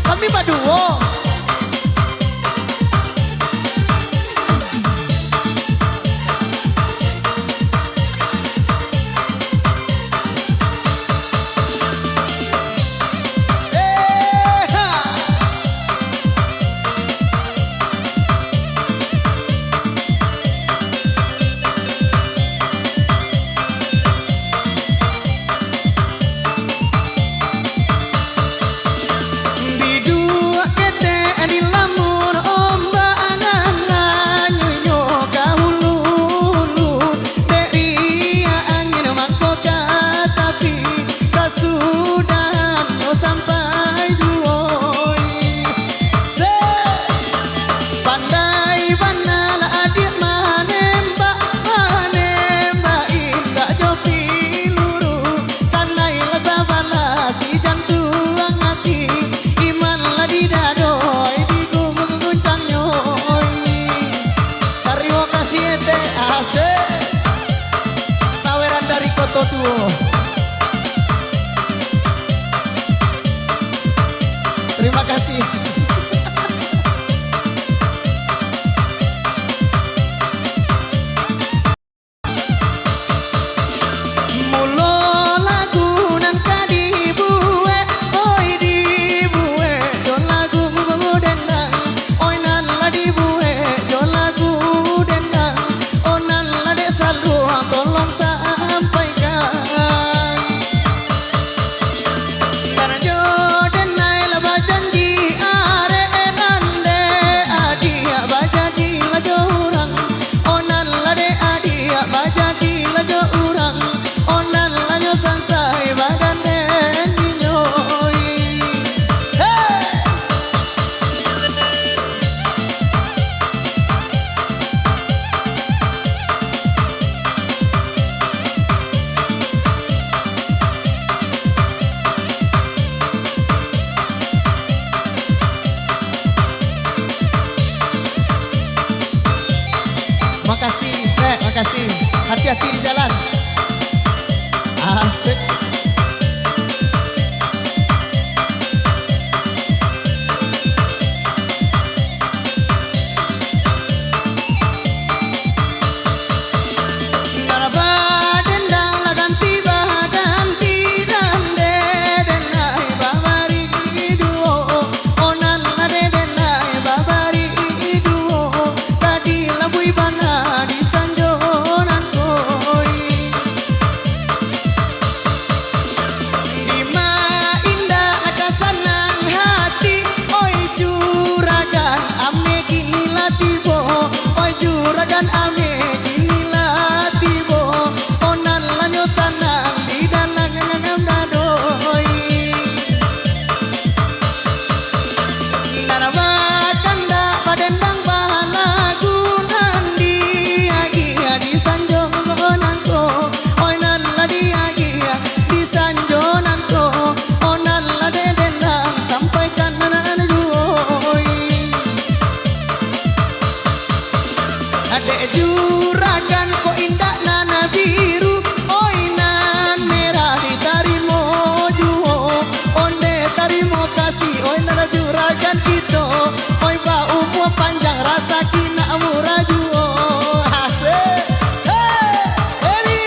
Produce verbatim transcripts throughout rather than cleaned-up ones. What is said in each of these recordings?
Kami baduo. Eh, ha. Biduak ketek di lamun ombak nan nganyuinyo ka hulu-hulu. Dek riak angin mangko ka tapi, kasudahannyo sampai juo. Se, pandai bana lah adiak manembak, manembak indak jo piluru. Kanai lah sabalah si jantuang ati, iman lah di dado, oi, diguncang-guncangnyo, oi. Tarimo kasih, Etek. Asik. Saweran dari Koto Tuo. Terima kasih. Mulo lagu nan ka dibuek, oi, dibuek jo lagu dendang, oi, nan lah dibuek jo lagu dendang, oh, nan lah dek saluang, tolong sampaikan. Nan jo denai lah bajanji, arek nan dek adiak bajadi lah jo urang. Oh, nan lah dek adiak bajadi lah jo urang. Oh, nan lah nyo sansai badan den inyo, oi. Hei! Makasih, Tek, makasih. Hati-hati di jalan. Asik. Nan badendang lah ganti baganti, nan dek denai babari juo, oh, nan lah dek denai babari juo, tadi labuih bana di sanjo nan koi. Dima indak lah ka sanang hati, oi, juragan ameh kini lah tibo, oi, juragan ameh kini lah tibo, oh, nan lah nyo sanang di dalam dado, oi. Nan bakandak badendang balagu, nan diagiah di sanjo nan ko, oi, nan lah diagiah di sanjo nan ko, oh, nan lah dek dendang sampaikan nan juo, oi. Dek juragan ko indak nan biru, oi, nan merah ditarimo juo. Onde tarimo kasih, oi, nan juragan kito, oi, baumua panjang, rasaki nak murah juo. Asik. Hei, Eri.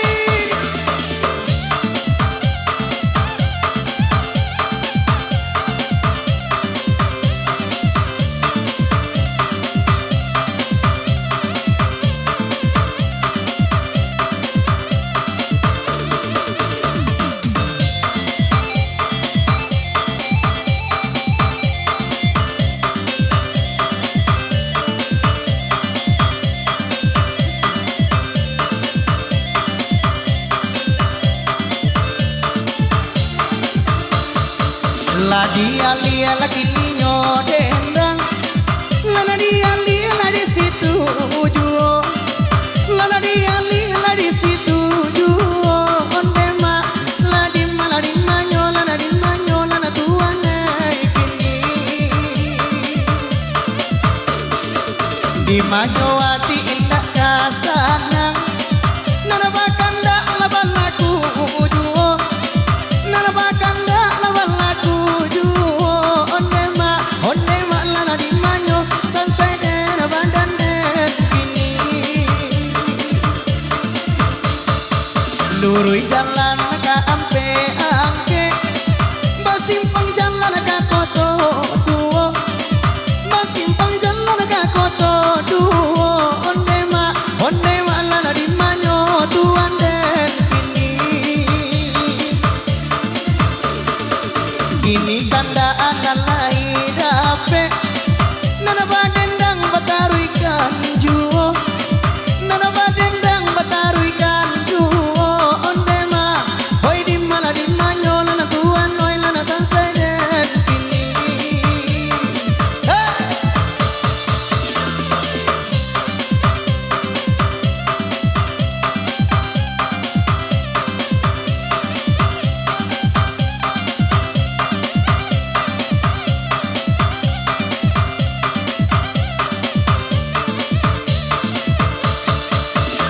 Lah dialiah lah kininyo dendang, lah, lah dialiah lah di situ juo, lah, lah dialiah lah di situ juo. Onde ma, lah di ma, lah di manyo, lah, lah di manyo, lah, lah tuan ai kini. Di manyo ati indak ka sanang, nan bakandak lah balaku juo, nan bakandak lah balaku juo. Jalan ka ampek angkek, basimpang jalan ka Koto Tuo, basimpang jalan ka Koto Tuo. Onde mak, onde mak, lah di manyo tuan den kini? Kini kandaan nan lai dapek, nan badendang bataruikan juo, nan badendang bataruikan juo. Onde ma, oi, di ma lah di manyo lah nan tuan, oi, lah nan sansai den kini. Hei!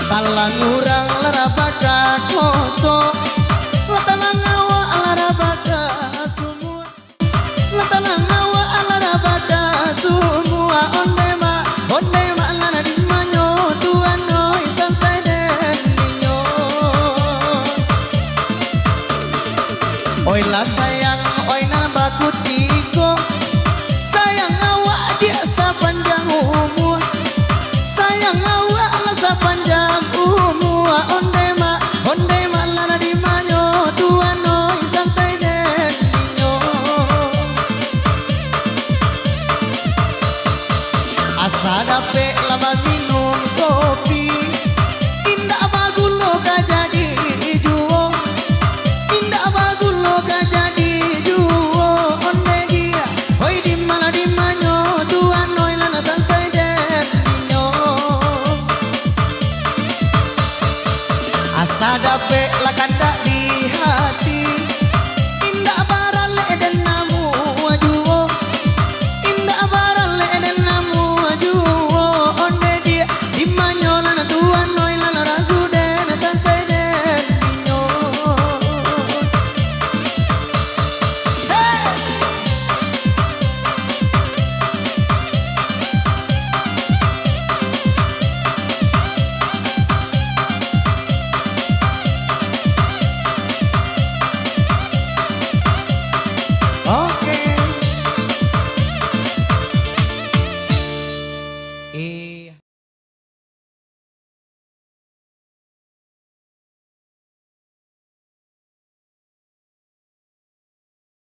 Talang urang lah rabah ka koto, lah talang awak lah rabah ka sumua. Lah talang awak lah rabah ka sumua. Onde mak, onde mak, lah nan di manyo tuan, oi, sansai den ninyo. Oi lah sayang, oi nan bakuti